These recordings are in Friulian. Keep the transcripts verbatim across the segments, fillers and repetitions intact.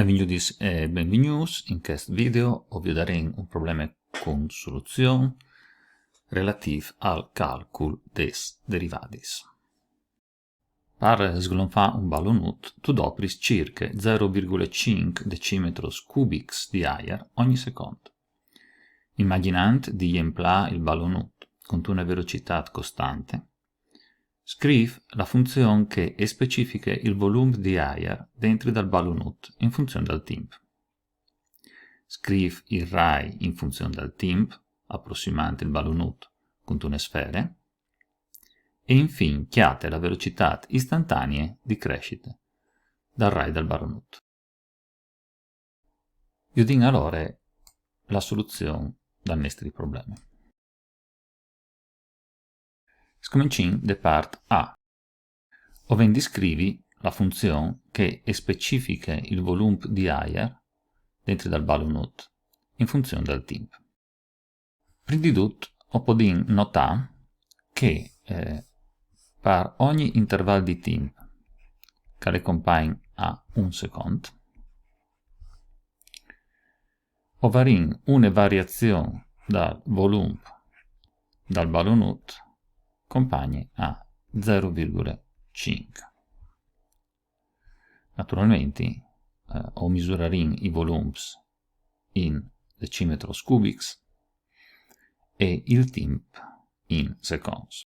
Benvignudis e benvignûts. In chest video o viodarìn un probleme cun soluzion relativ al calcul des derivadis. Par sglonfâ un balonut tu dopris cirche zero virgule cinc decimetros cubics di aiar ogni secont. Imagjinant di jemplâ il balonut cuntune velocitât costante, scrîf la funzion che e specifiche il volum di aiar dentri dal balonut in funzion dal timp. Scrîf il rai in funzion dal timp, aprosimant il balonut cuntune sfere, e infin cjate la velocitât istantanie di crescite dal rai dal balonut. Viodìn alore la soluzion dal nestri probleme. Scomencìn de part A. O vin di scrivi la funzion che e specifiche il volum di aiar dentri dal balonut in funzion dal timp. Prin di dut o podìn notâ che, eh, par ogni interval di timp che al è compagn a un secont, o varìn une variazion dal volum dal balonut compagne a zero virgule cinc. Naturalmentri, eh, o misurarìn i volums in decimetros cubics e il timp in seconts.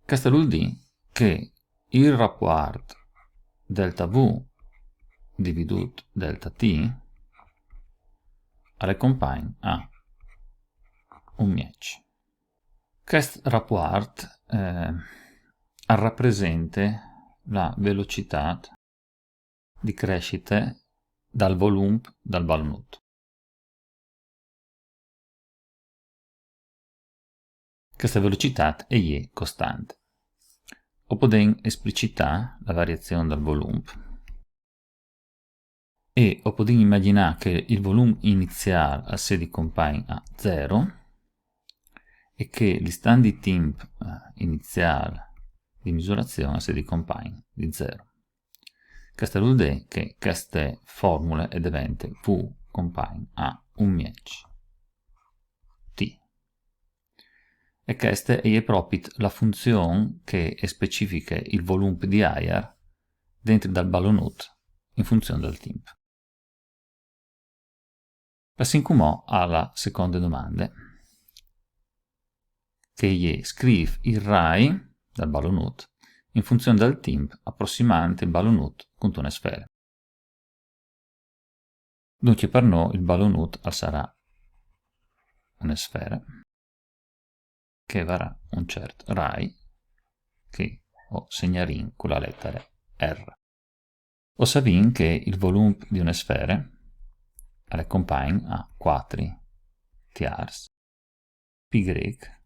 Chest al vûl dî che il rapuart delta V dividût delta T al è compagn a un mieç. Chest rapuart, eh, al rapresente la velocitât di crescite dal volum dal balonut. Cheste velocitât e je costante. O podìn esplicitâ la variazion dal volum e o podìn imagjinâ che il volum iniziâl al sedi compagn a zero e che l'istant di timp, eh, iniziâl di misurazion al sedi compagn di zero. Chest al vûl dî che cheste formule e devente V compagn a un mieç T. E cheste e je propit la funzion che e specifiche il volum di aiar dentri dal balonut in funzion dal timp. Passìn cumò a la seconde domande, che e je: scrîf il rai dal balonut in funzion dal timp aprosimant il balonut cuntune sfere. Duncje, par nô il balonut al sarà une sfere che e varà un ciert rai, che o segnarìn cu la letare R. O savìn che il volum di une sfere al è compagn a cuatri tiarçs pi grec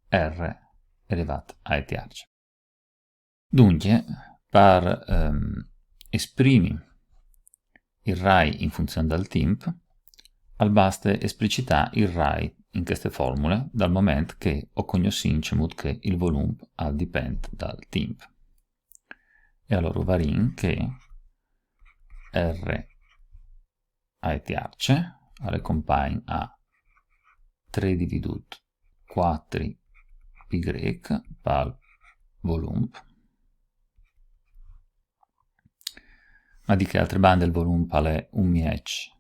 R elevât ae tiarce. Duncje, par, ehm, esprimi il rai in funzion dal timp, al baste esplicitâ il rai in cheste formule, dal moment che o cognossìn cemût che il volum al dipent dal timp. E alore o varìn che R ae tiarce al è compagn a trê dividût cuatri pi grec pal volum. Ma di chê altre bande il volum al è un mieç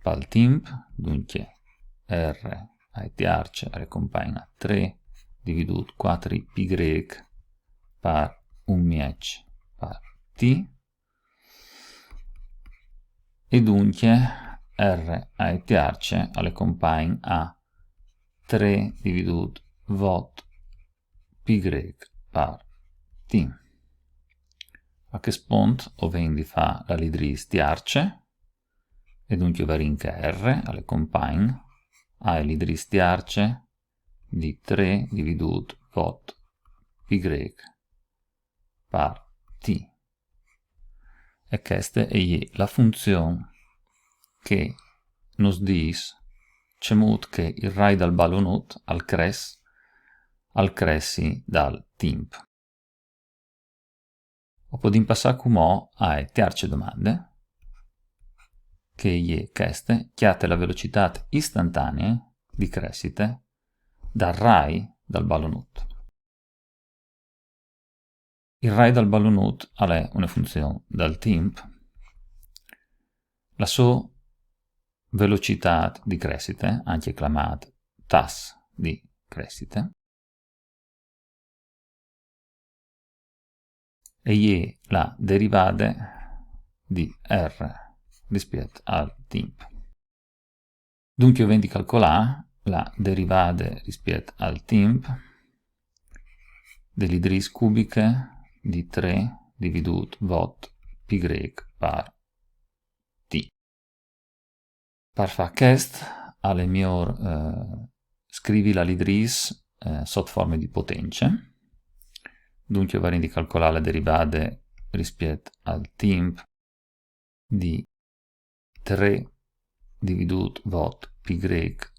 pal timp, duncje R ae tiarce al è compagn a trê dividût cuatri pi grec par un mieç par T. E duncje R ae tiarce al è compagn a trê dividût vot pi grec par T. A chest pont o vin di fâ la lidrîs tiarce, e duncje o varìn che R al è compagn ae lidrîs tiarce di trê dividût vot pi grec par T. E cheste e je la funzion che nus dîs cemût che il rai dal balonut al cres al cressi dal timp. O podìn passâ cumò ae tiarce domande, che e je cheste, cjate la velocitât istantanee di cressite dal rai dal balonut. Il rai dal balonut al è une funzion dal timp. La sô velocitât di cressite, ancje clamât tas di cressite, e je la derivade di R rispiet al timp. Duncje o vin di calcolâ la derivade rispiet al timp de lidrîs cubiche di trê dividût vot pi grêc par t. Par fâ chest, al è miôr, eh, scrivi la lidrîs, eh, sot forme di potence. Duncje o varìn di calcolâ la derivade rispiet al timp di trê dividût vot pi grêc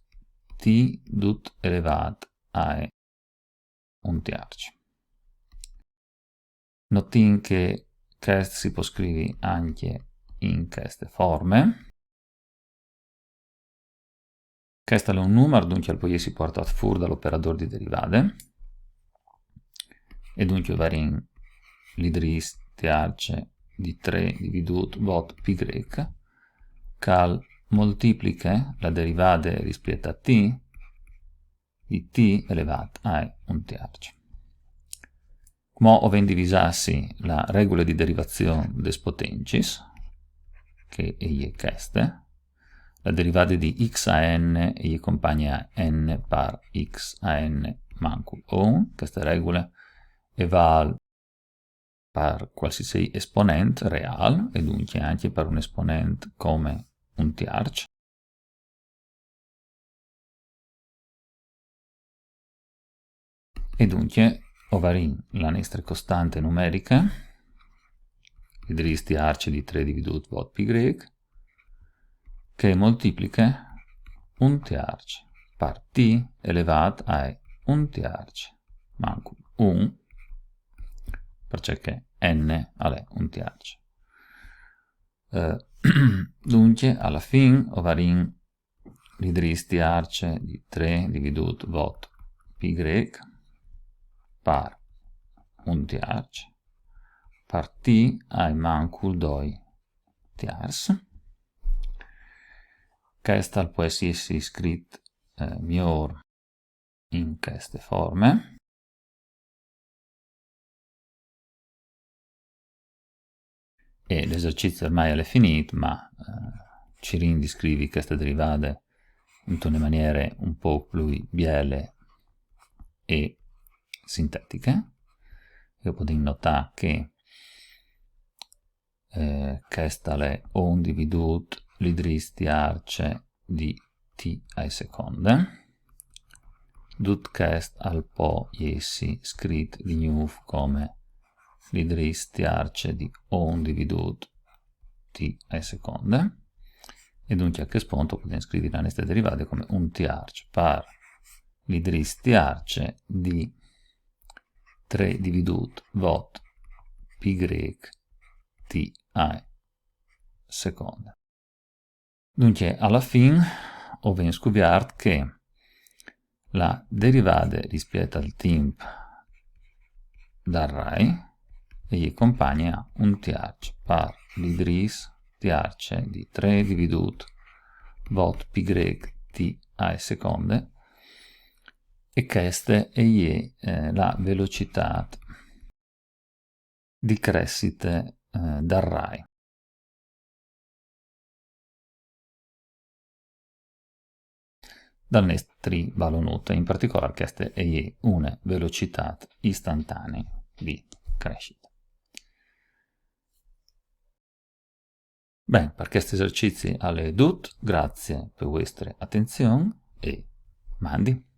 t dut elevât ae un tierç. Notìn che chest si pues scrivi ancje in cheste forme. Chest al è un numar, duncje al pues jessi puartât fûr dal operadôr di derivade. E duncje o varìn lidrîs tierce di trê dividût vot pi grêc, che al moltipliche la derivade rispiet a t di t elevât ae un tierç. Cumò o vin di visâsi la regule di derivazion des potencis, che e je cheste. La derivade di x a n e je compagne a n par x a n mancul un. Cheste regule e vâl par cualsisei esponent reâl, e duncje ancje par un esponent come un tierç. E duncje o varìn la nestre costante numeriche, lidrîs tierce di trê dividût vot pi grêc, che e moltipliche un tierç par t elevât ae un tierç mancul un, parcè che n al è un tierç. Eh, duncje, ae fin, o varìn lidrîs tierce di trê dividût vot pi grêc par un tierç, par t ae mancul doi tierçs. Chest al pues jessi scrit, eh, miôr in cheste forme. E l'esercizi ormai al è finît, ma, eh, cirìn di scrivi cheste derivade intune maniere un pôc plui biele e sintetiche. O podìn notâ che, eh, chest al è un dividût lidrîs tierce di t ae seconde. Dut chest al pues jessi scrit di gnûf come lidrîs tierce di un dividût t ae seconde. E duncje a chest pont o podìn scrivi la nestre derivade come un tierç par lidrîs tierce di trê dividût vot pi grêc t ae seconde. Duncje, ae fin o vin scuviert che la derivade rispiet al timp dal rai e je compagne a un tierç par lidrîs tierce di trê dividût vot pi grêc t ae seconde, e cheste e je, eh, la velocitât di cressite, eh, dal rai dal nestri balonut. In particolâr cheste e je une velocitât istantanee di cressite. Ben, par chest esercizi al è dut, grazie pe vuestre atenzion e mandi.